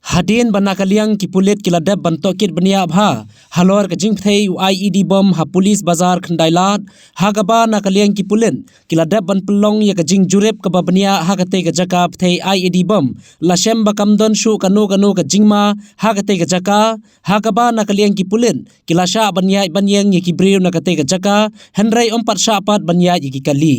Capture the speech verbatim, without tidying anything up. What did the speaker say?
Hadien ba na ka liang ki pulit ki la dep ban tohkit bniah bha halor ka jingpynthei u I E D bom ha Police Bazar Khyndailad, ha kaba na ka liang ki pulit ki la dep ban pynlong ïa ka jingjurip kaba bniah ha katei ka jaka pynthei I E D bom, la shem ba kam don shuh kano kano ka jingma ha katei ka jaka, ha kaba na ka liang ki pulit ki la shah ban ïaid ban ïeng ïa ki briew na katei ka jaka, hynrei ym pat shah pat ban ïaid ïa ki kali.